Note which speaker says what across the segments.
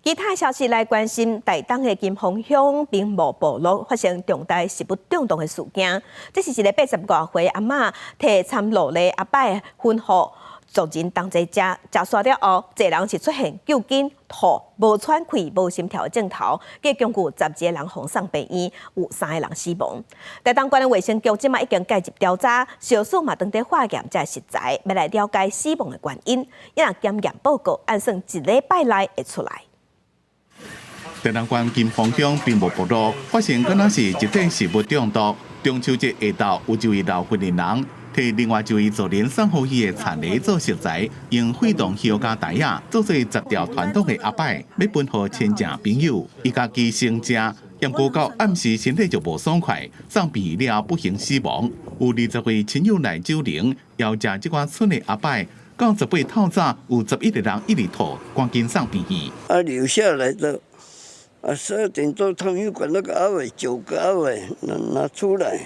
Speaker 1: 其他消息來關心，台東的金峰鄉平埔部落發生重大食物中毒的事件。這是一个85歲阿嬤提摻蘆梨阿伯分予族人同齊食，食煞了後，濟人是出現糾筋、吐、無喘氣、無心跳的症頭，計共有12個人予送病院，有三个人死亡。台東縣的衛生局這馬已經介入調查，小組嘛當地化驗這食材，欲來了解死亡的原因。伊若檢驗報告按算一禮拜內會出來。
Speaker 2: 台東縣金峰鄉平埔部落發生敢若是集體食物中毒。中秋節下晝，有一位老婦人提另外一位族人送予伊的田螺做食材，用血糖葉佮袋仔做做10條傳統的阿伯，欲分予親情朋友。伊家己先食，毋過到暗時身體就無爽快，送病院了後不幸死亡。有20位親友來守靈，枵食這寡賰的阿伯，到十八透早有11個人一直吐，趕緊送病院。
Speaker 3: 啊，留下來的。啊，12點多他們又管那個阿偉，九個阿偉拿拿出來，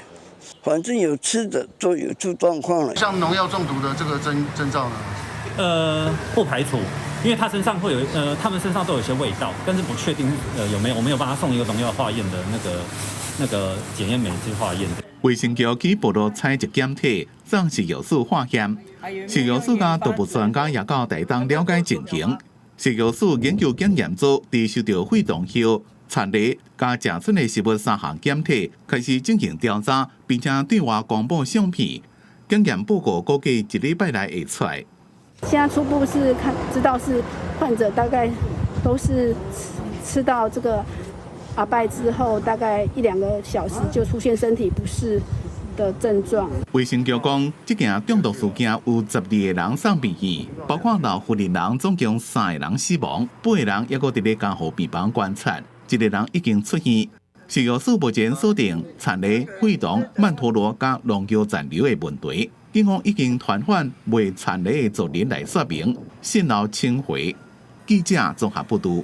Speaker 3: 反正有吃的都有出狀況了。
Speaker 4: 像農藥中毒的這個徵兆呢？
Speaker 5: 不排除，因為他身上會有，他們身上都有一些味道，但是不確定，有沒有，我沒有幫他送一個農藥化驗的那個檢驗酶去化驗。
Speaker 2: 衛生局去部落採集檢體，送食藥署化驗，食藥署佮動物專家也到台東了解情形。食藥署研究檢驗組佇收著血糖葉、田螺佮食賰的食物三項檢體，開始進行調查，並且對外公布相片。檢驗報告估計一禮拜內會出來。
Speaker 6: 現在初步是看知道是患者大概都是吃到這個阿拜之後，大概一兩個小時就出現身體不適的症狀。
Speaker 2: 衛生局講，這件中毒事件有12個人送病院，包括老婦人總共三個人死亡，八個人猶閣佇咧監護病房觀察，一個人已經出院。食藥署目前鎖定田螺、血糖、曼陀羅佮農藥殘留的問題，警方已經傳喚賣田螺的族人來說明，訊後請回。記者綜合報導。